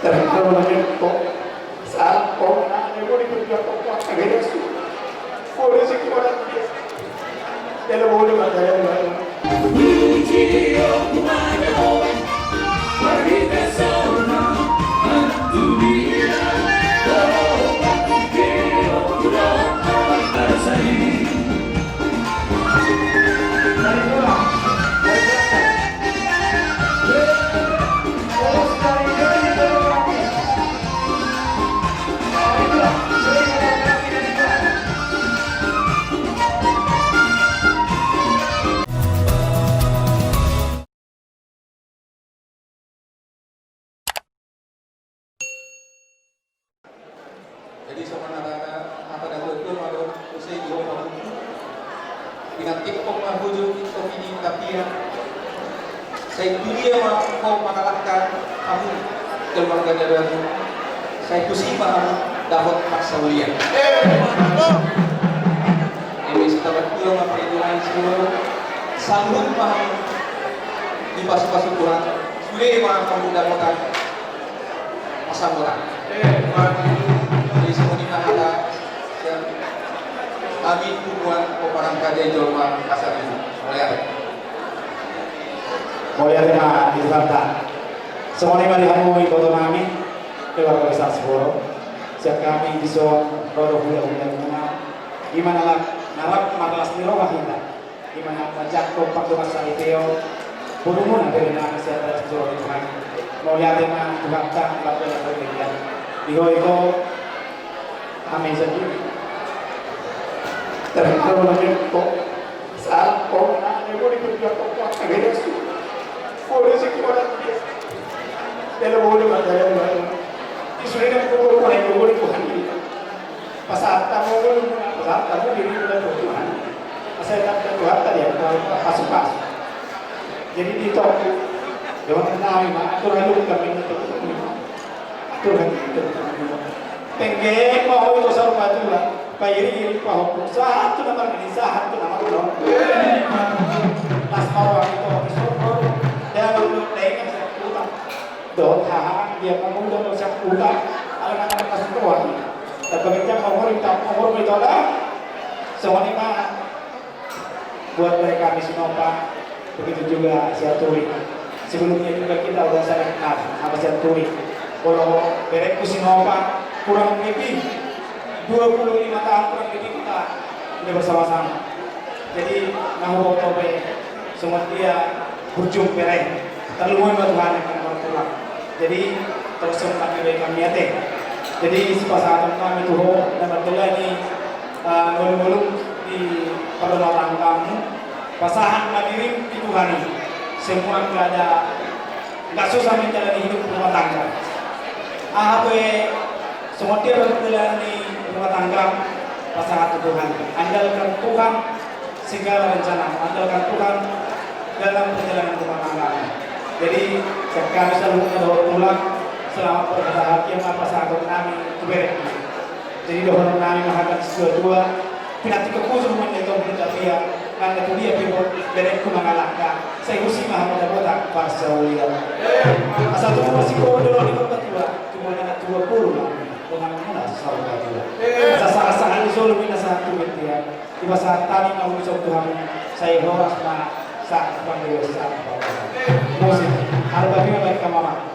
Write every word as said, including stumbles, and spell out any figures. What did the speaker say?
Terlalu lagi kok. Saat kau nak ada boleh kerja kok, kok ada su. Boleh sih kau nak dia. Dalam boleh ada. Jadi songon na roha ni hata na tuatua ma dohot muse di ho pamupu. Pinantikhon ma hujung di topi ni tapia. Sai tu dia ma ho mangalangka hamu keluarga na baru. Sai tusi ma hamu dapot parsaulian. Eme sitabat tua ma paridoan siolo. Saluhut ma hamu dipasupasu Tuhan. Sude ma hamu dapotan pasambotan. Jadi songon i ma hata sian hami tubuan pomparan Raja Jolma Pasaribu. Mauliate. Mauliate ma di Tuhanta. Songon i ma di hamu iboto nami, keluarga besar Siboro. Sian hami dison ro do hulahula muna. I ma na rap marlas ni roha hita. I ma na manjangkon pardongan saripeon borumuna, bere nami sian bagas joro ni Tuhan. Mauliate ma Tuhanta, Bapa na martua. Di ho i ho, amin sandiri. Terlalu lagi kok. Saat kau nak ada boleh kerja kok, kok ada su. Boleh sih kau nak dia. Dalam boleh ada, dalam boleh. Di sudah boleh, boleh Tuhan ini. Pasahat hamu, pasahat hamu diri muna tu Tuhan. Asa Tuhanta dia, pasu-pasu. Jadi di toku, dohononnami ma, atur halumpang ma i tu Tuhan. Atur halumpang ma i. Penggeng ma ho tu saur matua, pairing-iring pahompung, sahat tu na marnini, sahat tu na marnono. Las ma roha ni ho di surgo, damang dohot dainang sian huta. Dohot haha anggia, panguda dohot sian huta, ala nang na marlas ni roha. Tarbahen jam umur, umur ma i tola. Songon i ma buat dari kami Sinopa, begitu juga Sianturi. Sebelumnya juga kita udah saling kenal sama Sianturi. Kalau bereku Sinopa kurang lebih dua puluh lima tahun kurang lebih kita udah bersama-sama. Jadi, na huboto be, songon dia burju bere, tarlumobi ma Tuhan na martulang. Jadi, terus songon dia be kami ate. Jadi, sipasahatonnami tu ho, na mardalan i, eh, ngolu-ngolu di parrumatanggaanmu, pasahat ma dirim di Tuhan i. Semua nggak ada Nggak susah menjalani hidup rumah tangga. Aha pe songon dia pergaulan ni rumah tangga, pasahat tu Tuhan. Andalkan Tuhan segala rencana, andalkan Tuhan dalam perjalanan rumah tangga. Jadi, sian hami saluhutna dohot tulang, selamat berbahagia ma pasahatonnami tu bere. Jadi dohononnami ma hata ni situa-tua, pinantikhon hujung ma i tu topi ni tapia, nang na tu dia pe bereku mangalangka, sai tusi ma hamu dapotan parsaulian. Asa tubu ma sigompa dohot ni partua, tubu ma na tubu ma dongan muna saur matua. Asa sahat-sahat ni solu ma na sahat tu bontean, dipasahat hami ma ulaon tu hamu, sai horas ma sahat tu panggabean sahat tu panggabean. Musik, harga bina baik kamama.